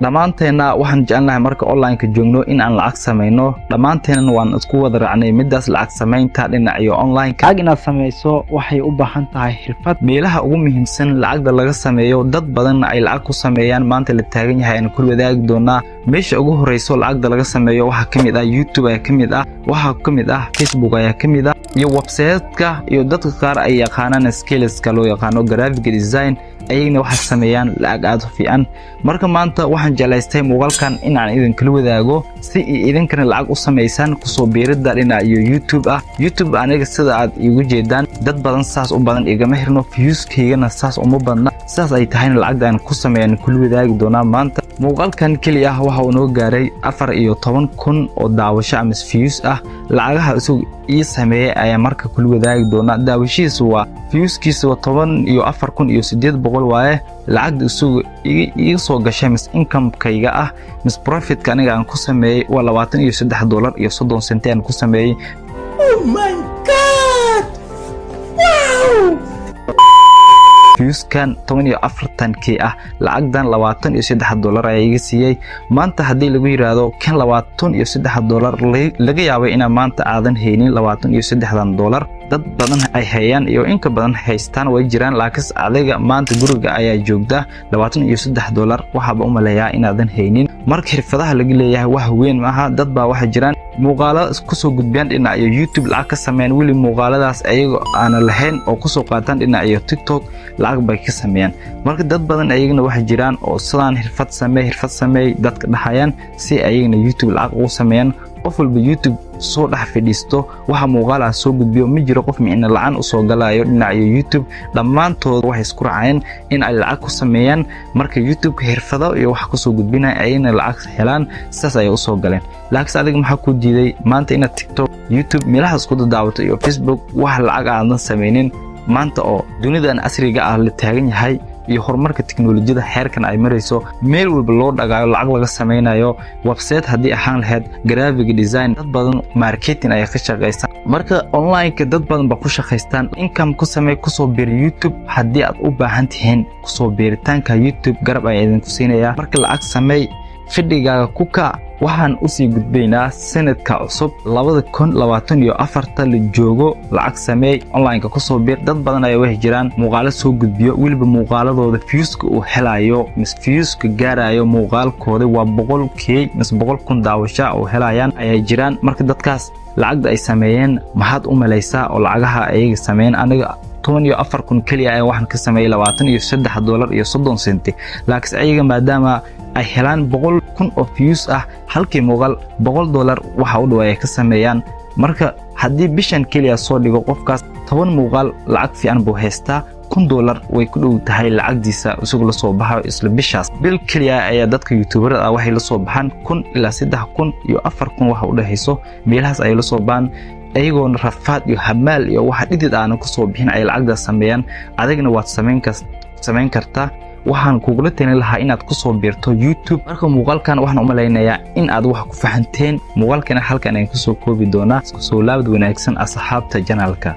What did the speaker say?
Dhammaanteenna waxaan jecelnahay marka online-ka joogno in aan lacag samayno. Dhammaanteenna waan isku wada raacnay midaas lacag samaynta dhinacyo online-ka. Lacag inaad samayso waxay u baahan tahay xirfad. Meelaha ugu muhiimsan lacagda laga sameeyo, dad badanna ay lacag ku sameeyaan maanta la taagan yahay, aan kula wadaagi doonaa. Meesha ugu horeyso lacagda laga sameeyo waxaa ka mid ah YouTube ayaa ka mid ah, waxaa ka mid ah Facebook ayaa ka mid ah, iyo website-ka, iyo dadka qaar ay yaqaanaan skillska loo yaqaano graphic design, ayagna waxay sameeyaan lacag aad u fiican. Marka maanta waxaan jeclaystay muuqaalkan in aan idinkala wadaago si idinkana lacag u samaysaan kusoo biiridda dhinac iyo YouTube ah. YouTube aniga sida aad iigu jeedaan, dad badan saas u badan igama hirno, viewskaygana saas uma badna. Sidaas ay tahayna lacagda aan ku sameeyaan kula wadaagi doonaa maanta. Muuqaalkan keliya ah waxa uu noo gaaray 14,000 oo daawasho ama views ah. Lacagaha isagu ii sameeyay ayaa marka kula wadaagi doonaa. Daawashihiisu waa viewskiisa waa 14,800 waaye. Lacagda isagu iga soo gashay, mis income-kayga ah, mis profitka aniga aan ku sameeyey, waa $23 iyo 30 senti aan ku sameeyey. Oh my God! Wow! Viewskan 10 iyo 40K ah, lacagdan $23 ayaa iga siiyey. Maanta haddii lagu yiraahdo kan $23, laga yaabay inaa maanta aadan haynin 23-dan dollar. Dad badan ay hayaan iyo inka badan haystaan way jiraan, laakiinse adiga maanta guriga ayaa joogta, $23 waxaaba u maleeyaa inaadan haynin. Marka xirfadaha laga leeyahay wax weyn maaha. Dad baa waxaa jiraan muuqaalo kusoo gudbiyaan dhinacyo YouTube, lacag ka sameeyaan, weli muuqaaladaas ayago aana lahayn oo kusoo qaataan dhinacyo TikTok, lacag bay ka sameeyaan. Marka dad badan ayagana waxay jiraan oo sidaan xirfad sameey, xirfad sameey dadka dhahayaan si ayagana YouTube lacag ugu sameeyaan. Qof walba YouTube soo dhex fadhiisto, waxa muuqaal ah soo gudbiyo, ma jiro qof micno la'aan usoo galayo dhinacyo YouTube. Dhammaantood waxay isku raaceen in ay lacag ku sameeyaan. Marka YouTube xirfado iyo wax kusoo gudbinaya ayayna lacag helaan, sidaas ayay usoo galeen. Laakiinse adiga maxaa kuu diiday maanta inaad TikTok, YouTube meelahaas ku dadaawato iyo Facebook, wax lacag aadan sameynin, maanta oo dunidan casriga ah la taagan yahay iyo horumarka tiknoolajiyada xeerkan ay marayso, meel walba loo dhagaayo lacag laga sameynayo, website haddii ahaan lahayd, graphic design, dad badan marketing ayaa ka shaqaysa. Marka online-ka dad badan ba ku shaqaystaan. Income ku samey, kusoo biir YouTube. Haddii aad u baahan tihiin kusoo biiritaanka YouTube, garab ayaa idinku siinayaa. Marka lacag sameey, fadhigaaga ku kac. Waxaan usii gudbaynaa sanadka cusub 2024-ta la joogo. Lacag sameey, online-ka kusoo biir. Dad badan ayaa waxay jiraan muuqaalo soo gudbiyo, weliba muuqaaladooda viewska uu helayo mis viewska gaarayo muuqaalkooda waa 100K mis 100,000 daawasha oo helayaan ayay jiraan. Marka dadkaas lacagda ay sameeyeen maxaad u malaysaa oo lacagaha ayaga sameeyeen? Aniga 14,000 keliya ayaa waxaan ka sameeyey $23 iyo 30 senti, laakiinse ayaga maadaama ay helaan 100,000 oo views ah halkii muuqaal, $100 waxa u dhow ay ka sameeyaan. Marka haddii bishan keliya soo dhigo qofkaas 10 muuqaal, lacag fiican buu haystaa, $1000 way ku dhow tahay lacagdiisa isagu la soo baxayo isla bishaas. Bil keliya ayaa dadka youtuberada ah waxay la soo baxaan 1000 ilaa 3000 iyo 4000 waxa u dhexayso meelahaas ayay la soo baxaan, ayagoona rafaad iyo hamaal iyo waxa dhidid aanan kusoo bixin ay lacagdaas sameeyaan. Adigna waad samayn kartaa. Waxaan kugula talin lahaa inaad kusoo biirto YouTube. Marka muuqaalkan waxaan u malaynayaa in aad wax ku fahanteen. Muuqaalkana halkan ayaan kusoo koobi doonaa. Soo laabad wanaagsan, asxaabta channelka.